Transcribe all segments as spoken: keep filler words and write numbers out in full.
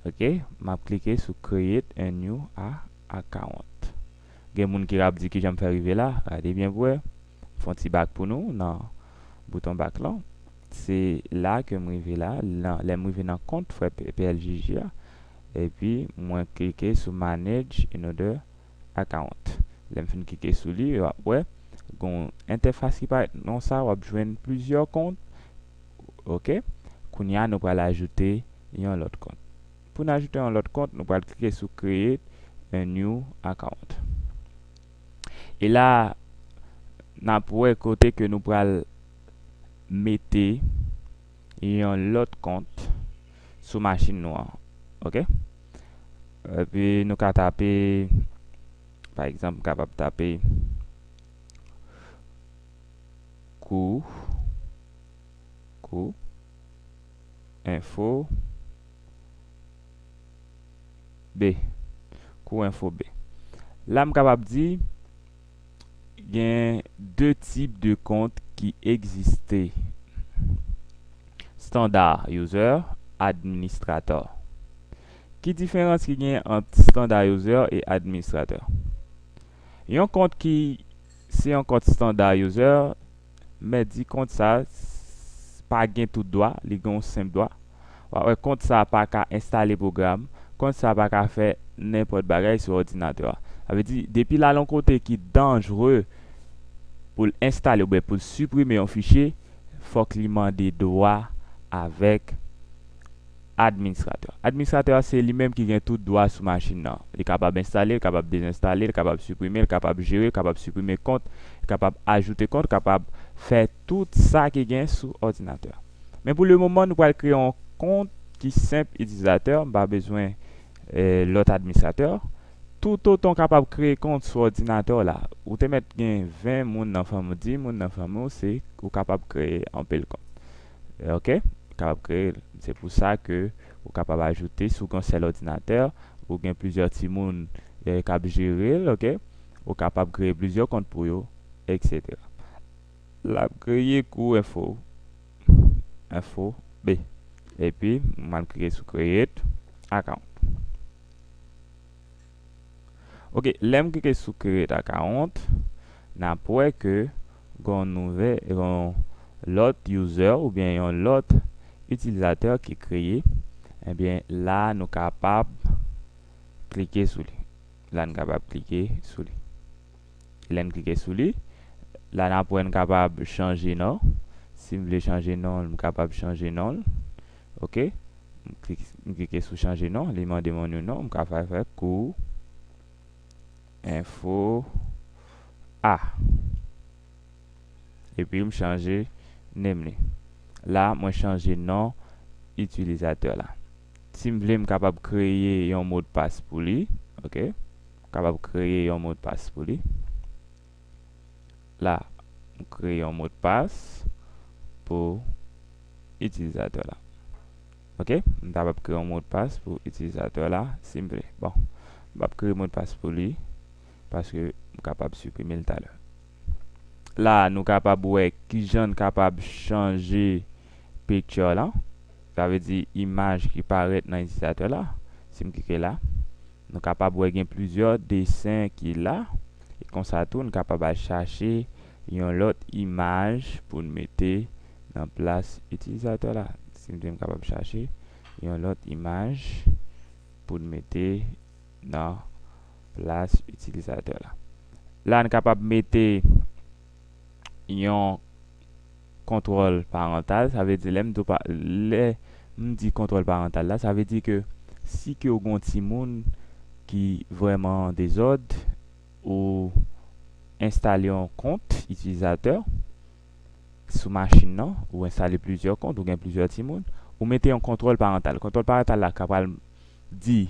Ok, m ap klike sou create a new a- account. Gen moun ki ap di kijan m fè rive la, gade byen pou wè. Fè yon ti bak pou nou nan bouton bak lan. Se la ke m rive la, nan, lè m rive nan kont frè P- P L J J a, epi mwen klike sou manage another account. Lè m fin klike sou li, w ap wè gon entèfas ki parèt non sa, w ap jwenn plizyè kont. Ok, kounye a nou pral ajoute yon lòt kont. Pou n ajoute yon lòt kont, nou pral klike sou create a new account. E la, n ap wè kote ke nou pral mete yon lòt kont sou machin nou an. Ok? Epi nou ka tape, pa egzanp, m kapab tape kou, kou, enfo, B. Kou enfo B. La, m kapab di, gen de tip de kont ki egziste. Standard user, administrateur. Ki diferans ki gen ant standard user e administrateur? Yon kont ki se yon kont standard user, men di kont sa s- pa gen tout dwa, li gen yon senp dwa. W ap wè kont sa pa ka enstale pwogram, kont sa pa ka fè nenpòt bagay sou òdinatè a. Sa vle di, depi l al yon kote ki danjere pou l enstale oubyen pou l siprime yon fichye, fòk li mande dwa avèk administratè. Administratè a se li menm ki gen tout dwa sou machin nan. Li kapab enstale, li kapab dezenstale, li kapab siprime, li kapab jere, li kapab siprime kont, li kapab ajoute kont, li kapab fè tout sa ki gen sou òdinatè. Men pou le moman, nou pral kreye yon kont ki senp itilizatè, m pa bezwen eh, lòt administratè. Toutotan w kapab kreye kont sou òdinatè w la, ou te mèt gen ven moun nan fanmi w, dis moun nan fanmi w, se ou kapab kreye anpil kont. Eh, ok? Ou kapab kreye l. Se pou sa ke ou kapab ajoute, si w gen yon sèl òdinatè, ou gen plizyè timoun eh, k ap jere l, ok? Ou kapab kreye plizyè kont pou yo, etsetera. L ap kreye kou enfo, enfo B. Epi, m al klike sou create account. Ok, lè m klike sou create account, n ap wè ke gon nouvè, gon lòt user oubyen yon lòt itilizatè ki kreye. Ebyen, la nou kapab klike sou li. La nou kapab klike sou li. Lè n klike sou li, la n ap wè n kapab chanje non. Si m vle chanje non, m kapab chanje non l. Ok. M klik- m klike sou chanje non, li mande mwen yon non, m ka fè fè kou enfo A. Epi m chanje name li. La, mwen chanje non itilizatè la. Si m vle, m kapab kreye yon modpas pou li. Ok. M kapab kreye yon modpas pou li. La, m kreye yon modpas pou itilizatè la. Ok. M kapab kreye yon modpas pou itilizatè la, si m vle. Bon, m p ap kreye modpas pou li, paske m kapab siprime l talè. La, nou kapab wè kijan n kapab chanje picture lan. Sa vle di imaj ki parèt nan itilizatè la. Si m klike la, nou kapab wè gen plizyè desen ki la. E konsa tou, nou kapab al chache yon lòt imaj pou n mete nan plas itilizatè la. Si m vle, m kapab chache yon lòt imaj pou n mete nan plas itilizatè la. La, n kapab mete yon kontwòl parantal, sa vle di lè m di w pa- lè m di kontwòl parantal la, sa vle di ke si ke w gen yon timoun ki vrèman an dezòd, ou enstale yon kont itilizatè sou machin nan, ou enstale plizyè kont, ou gen plizyè timoun, ou mete yon kontwòl parantal. Kontwòl parantal la ka pral di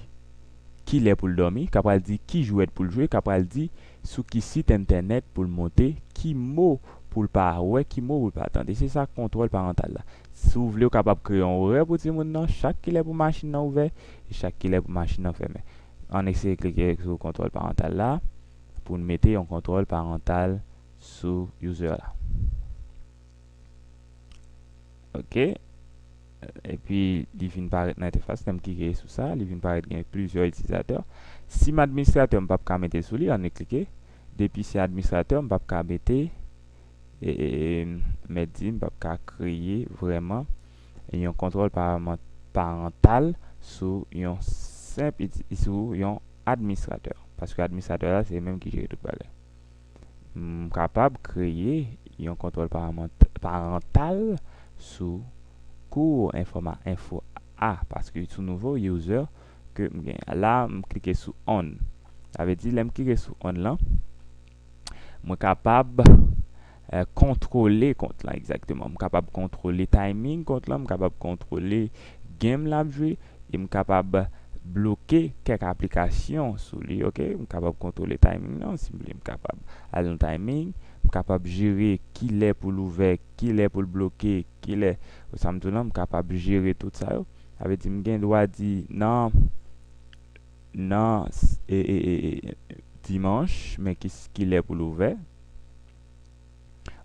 kilè pou l dòmi, ka pral di ki jwèt pou l jwe, ka pral di sou ki sit entènèt pou l monte, ki mo pou l pa wè, ki mo pou l pa tande. Se sa kontwòl parantal la. Si w vle, w kapab kreye yon orè pou timoun nan, chak kilè pou machin nan ouvè, e chak kilè pou machin nan fèmen. Ann eseye klike sou kontwòl parantal la pou n mete yon kontwòl parantal sou user la. Ok. epi li vin parèt nan entèfas, lè m klike sou sa, li vin parèt gen plizyè itilizatè. Si m administratè, m p ap ka mete sou li, ann klike. Depi se administratè, m p ap ka mete, e, e, e, mèt di, m p ap ka kreye vrèman yon kontwòl paran-, parantal sou yon senp iti-, sou yon administratè. Paske administratè la, se li menm ki jere tout bagay. M kapab kreye yon kontwòl paramant-, parantal sou kou enfòma-, enfo a, paske sou nouvo user ke m gen. La, m klike sou on. Sa vle di, lè m klike sou on lan, mwen kapab, eh, kontwole kont lan egzakteman. M kapab kontwole timing kont lan, m kapab kontwole game l ap jwe, e m kapab bloke kèk aplikasyon sou li, oke? M kapab kontwole timing nan, si m vle, m kapab al nan timing, m kapab jere kilè pou l ouvè, kilè pou l bloke, kilè, sa m di w lan, m kapab jere tout sa yo. Sa vle di, m gen dwa di nan, nan, e, e, e, e, dimanch, men ki, kilè pou l ouvè.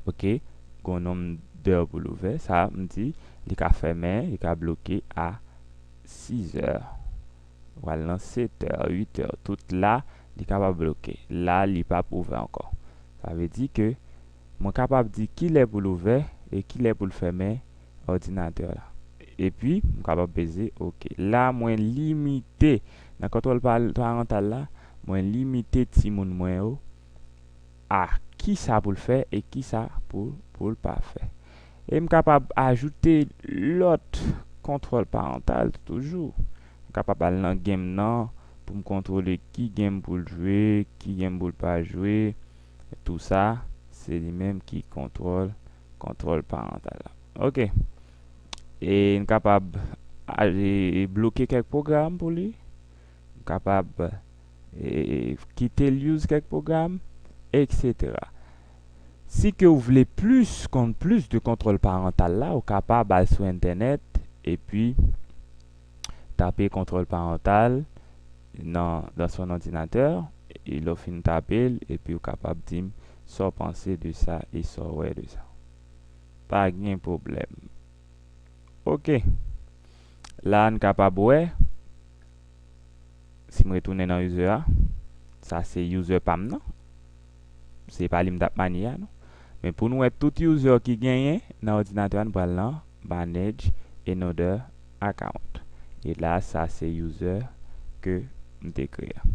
Oke, gon nonm dè pou l ouvè, sa m di, li ka fèmen, li ka bloke a sizè. Ou al nan setè, uitè, tout la, li kapab bloke. La, li p ap ouvè ankò. Sa vle di ke mwen kapab di kilè pou l ouvè e kilè pou l fèmen òdinatè la. Epi, m kapab peze oke. La, mwen limite, nan kontwòl pa-, parantal la, mwen limite timoun mwen yo a kisa pou l fè e kisa pou, pou l pa fè. E m kapab ajoute lòt kontwòl parantal toujou. M kapab al nan game nan pou m kontwole ki game pou l jwe, ki game pou l pa jwe. Tou sa, se li menm ki kontwòl, kontwòl parantal la. Oke. E n kapab a-, e, e bloke kèk pwogram pou li. M kapab, e, kite l use kèk pwogram, etsetera. Si ke w vle plis, konn plis de kontwòl parantal la, ou kapab al sou entènèt epi tape kontwòl parantal nan, dans son ordinateur, e lè w fin tape l, epi w kapab di m sa w panse de sa e sa w wè de sa. Pa gen pwoblèm. Oke. La, n kapab wè, si m retounen nan user a, sa se user pa m nan. Se pa li m t ap manyen a, non. Men pou nou wè tout user ki genyen nan òdinatè a, nou pral nan manage another account. E la, sa se user ke m te kreye a.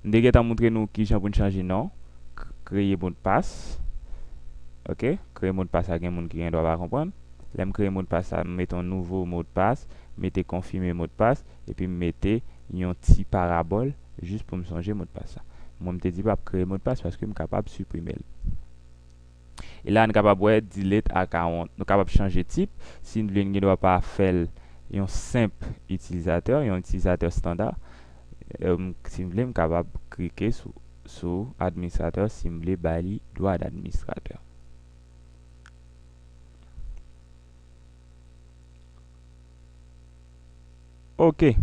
M te gentan montre nou kijan pou n chanje non, k-, kreye modpas. Oke, kreye modpas la gen moun ki gen dwa pa konprann. Lè m kreye modpas la, m mete yon nouvo modpas, mete konfime modpas, epi m mete yon ti parabòl jis pou m sonje modpas la. Mwen, m te di pa p kreye modpas paske m kapab siprime l. E la, n kapab wè delete account. Nou kapab chanje tip. Si n vle, n gen dwa pa fè l yon senp itilizatè, yon itilizatè estanda. Em, si m vle, m kapab klike sou, sou administratè si m vle ba li dwa d'administratè. Oke.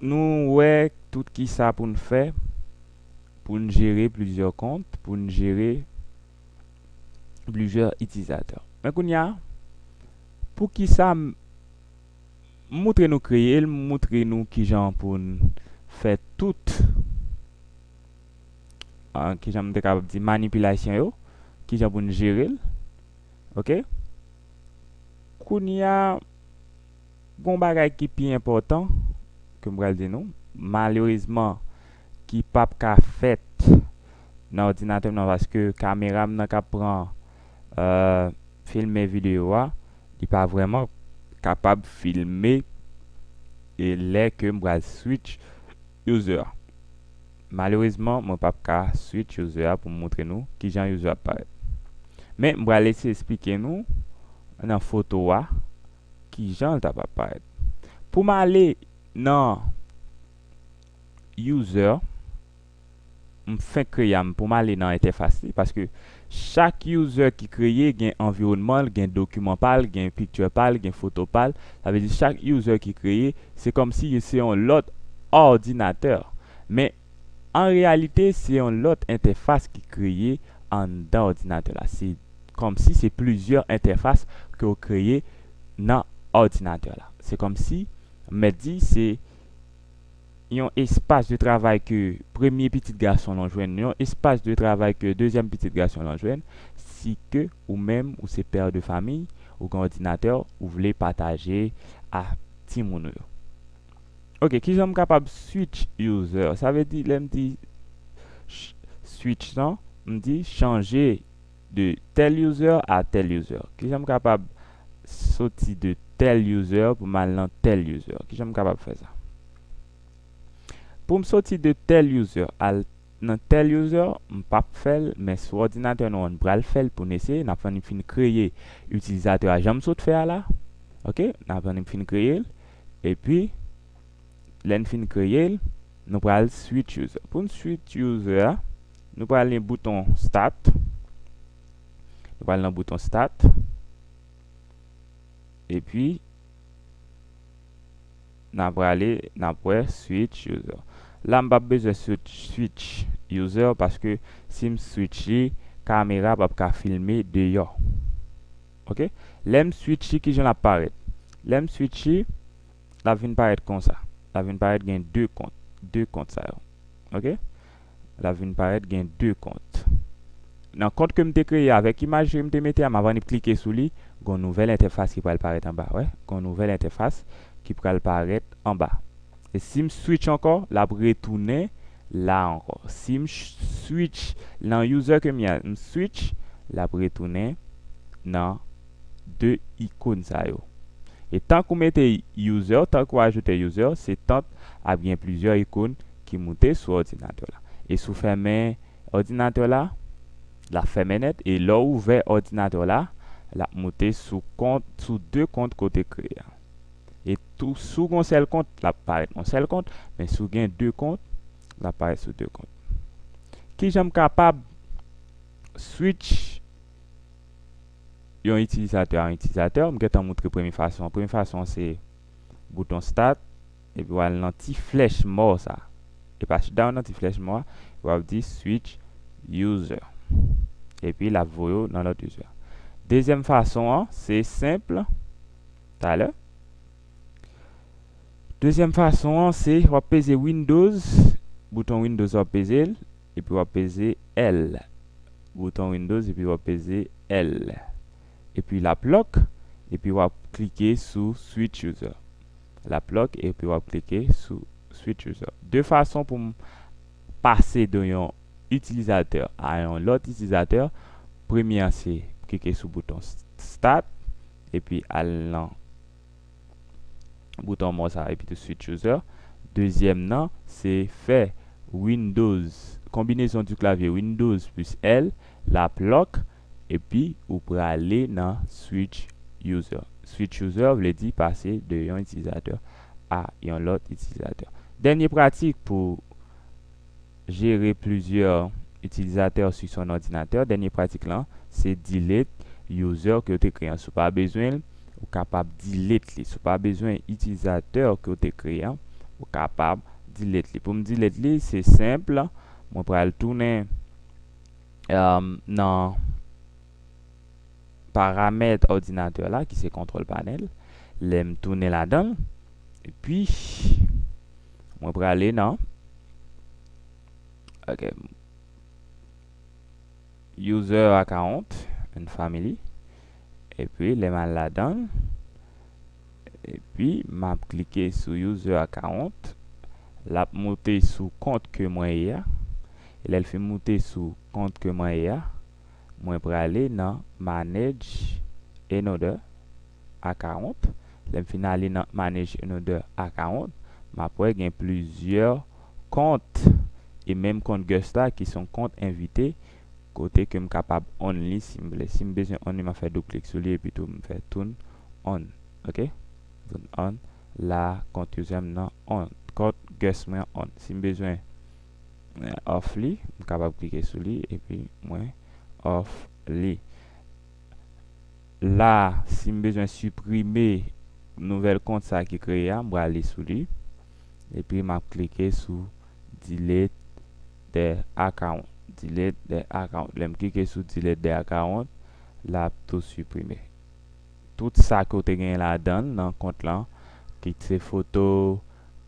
Nou wè tout ki sa pou n fè pou n jere plizyè kont, pou n jere plizyè itilizatè. Men kounye a, pou ki sa m, m montre nou kreye l, m montre nou kijan pou n fè tout, ah, kijan m te kapab di, manipilasyon yo, kijan pou n jere l. Oke? Kounye a, gon bagay ki pi enpòtan ke m pral di nou, malerezman, ki p ap ka fèt nan òdinatè m nan, paske kamera m nan k ap pran, euh, filme videyo a, li pa vrèman kapab filme, e lè ke m pral switch user a. Malerezman, mwen p ap ka switch user a pou m montre nou kijan user ap parèt. Men, m pral eseye esplike nou nan foto a kijan l t ap parèt. Pou m ale nan user, m fenk kreye a, m pou m ale nan entèfas li, paske chak user ki kreye gen anviwònman l, gen dokiman pa l, gen picture pa l, gen foto pa l. Sa vle di chak user ki kreye, se kòmsi se yon lòt òdinatè. Men, an reyalite, se yon lòt entèfas ki kreye anndan òdinatè la. Se kòmsi se plizyè entèfas ke w kreye nan òdinatè la. Se kòmsi, m mèt di, se yon espas de travay ke premye pitit gason lan jwenn, yon espas de travay ke dezyèm pitit gason lan jwenn, si ke ou menm, ou se pè de famiy, ou gen òdinatè, ou vle pataje a timoun ou yo. Ok, kijan m kapab switch user? Sa vle di, lè m di ch-, switch lan, m di chanje de tèl user a tèl user. Kijan m kapab soti de tèl user pou m al nan tèl user? Kijan m kapab fè sa? Pou m soti de tèl user al nan tèl user, m p ap fè l, men sou òdinatè nou an, n pral fè l pou n eseye. N ap tann m fin kreye itilizatè a, jan m sot fè a la. Ok, n ap tann m fin kreye l. Epi, lè n fin kreye l, nou pral switch user. Pou n switch user a, nou pral nan bouton start. Nou pral nan bouton start. Epi, n a prale, n ap wè switch user. La, m p ap bezwen switch, switch user paske si m switch li, kamera p ap ka filme deyò. Ok? Lè m switch li, kijan l ap parèt? Lè m switch li, l ap vin parèt konsa. L ap vin parèt gen de kont, de kont sa yo. Ok? L ap vin parèt gen de kont. Nan kont ke m te kreye avèk imaj ke m te mete a, m ap annik klike sou li, gon nouvèl entèfas ki pral parèt anba, wè, gon nouvèl entèfas ki pral parèt anba. E si m switch ankò, l ap retounen la ankò. Si m ch-, switch nan user ke m ye a, m switch, l ap retounen nan de ikòn sa yo. E tank ou mete user, tank ou ajoute user, se tank ap gen plizyè ikòn ki moute sou òdinatè la. E si w fèmen òdinatè la, l ap fèmen nèt. E lè w ouvè òdinatè la, l ap moute sou kont, sou de kont ke w te kreye a. E tou, si w gen yon sèl kont, l ap parèt yon sèl kont, men si w gen de kont, l ap parèt sou de kont. Kijan m kapab switch yon itilizatè a yon itilizatè? M gentan montre premye fason an. Premye fason an se bouton start, epi w al nan ti flèch mò sa. E pa shutdown nan ti flèch mò a, w ap di switch user. Epi l ap voye w nan lòt user. Dezyèm fason an, se senp, talè. Dezyèm fason an, se w ap peze Windows, bouton Windows w ap peze l, epi w ap peze L. Bouton Windows, epi w ap peze L. Epi l ap lock, epi w ap klike sou switch user. L ap lock, epi w ap klike sou switch user. De fason pou m pase de yon itilizatè a yon lòt itilizatè. Premye an se klike sou bouton s-, start, epi al nan bouton mò sa, epi tou switch user. Dezyèm nan, se fè Windows, combinaison du clavier Windows plus L, l ap lock, epi ou prale nan switch user. Switch user vle di pase de yon itilizatè a yon lòt itilizatè. Dènye pratik pou jere plizyè itilizatè sou son òdinatè. Dènye pratik lan, se delete user ke w te kreye an. Si w pa bezwen l, ou kapab delete li. Si w pa bezwen itilizatè ke w te kreye an, ou kapab delete li. Pou m delete li, se senp. Mwen pral tounen, um, nan paramèt òdinatè la, ki se control panel. Lè m tounen ladan l, epi mwen prale nan, ok, user account and family. Epi lè m al ladan l, epi m ap klike sou user account, l ap moute sou kont ke mwen ye a. E lè l fin moute sou kont ke mwen ye a, mwen prale nan manage another account. Lè m fin ale nan manage another account, m ap wè gen plizyè kont, e menm kont guest la ki se yon kont envite, kote ke m kapab on li si m vle. Si m bezwen on li, m ap fè doub klik sou li epi tou m fè turn on. Ok? Turn on. La, kont user m nan on. Kont guest mwen on. Si m bezwen, eh, off li, m kapab klike sou li epi mwen off li. La, si m bezwen siprime nouvèl kont sa ki kreye a, m prale sou li. Epi m ap klike sou delete the account. Delete the account. Lè m klike sou delete the account, l ap tou siprime. Tout sa ke w te genyen ladan l nan kont lan, kit se foto,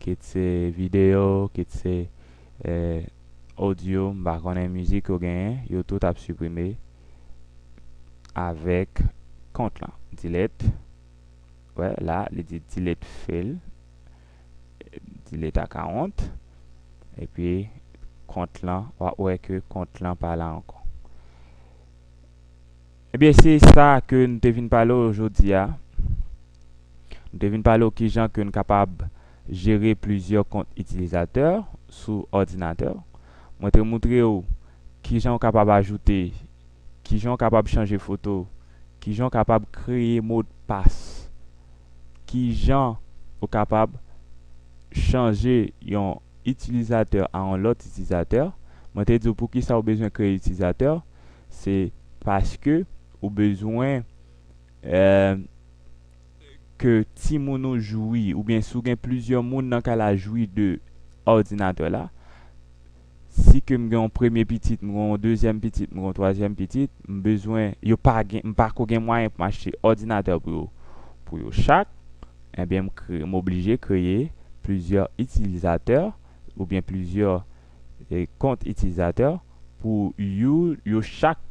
kit se videyo, kit se eh, odyo, m pa konnen mizik yo genyen, yo tout ap siprime avèk kont lan. Delete. Wè, la, li di delete fail. Delete account. Epi, kont lan, w ap wè ke kont lan pa la ankò. Ebyen, se sa ke nou te vin pale w jodi a. Nou te vin pale w kijan ke nou kapab jere plizyè kont itilizatè sou òdinatè. Mwen te moutre w kijan w kapab ajoute, kijan w kapab chanje foto, kijan w kapab kreye modpas, kijan w kapab chanje yon itilizatè a yon lòt itilizatè. Mwen te di w poukisa w bezwen kreye itilizatè. Se paske ou bezwen eh, ke timoun ou jwi, oubyen si w gen plizyè moun nan kay la jwi de òdinatè la, si ke m gen yon premye pitit, m gen yon dezyèm pitit, m gen yon twazyèm pitit, m bezwen, yo pa gen, m pa ko gen mwayen pou m achte òdinatè pou yo, pou yo chak, ebyen m kre-, m oblije kreye plizyè itilizatè oubyen plizyè eh, kont itilizatè pou yo, yo chak